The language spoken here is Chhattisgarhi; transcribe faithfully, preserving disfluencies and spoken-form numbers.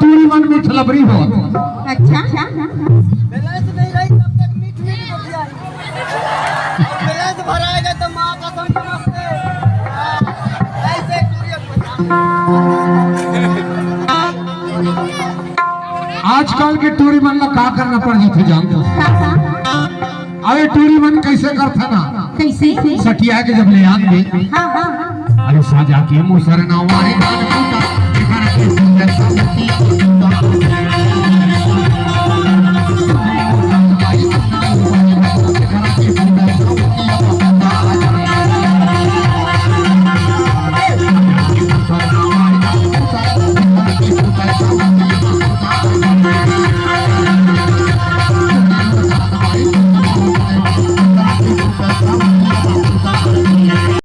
टूरी मन मीठ लबरी होत। अच्छा। बैलेंस नहीं रही तब तक मीठ मीठ गोठियाही। बैलेंस भराएगा तो माँ कसम नमस्ते। ऐसे टूरी। आजकल के टूरी मन ला का करना पड़ जाथे जानत हस? अरे टूरी मन कैसे करथे ना, कैसे? सठिया के जब ले आन दे, हाँ हाँ हाँ। अरे साजा के मुसरना वारे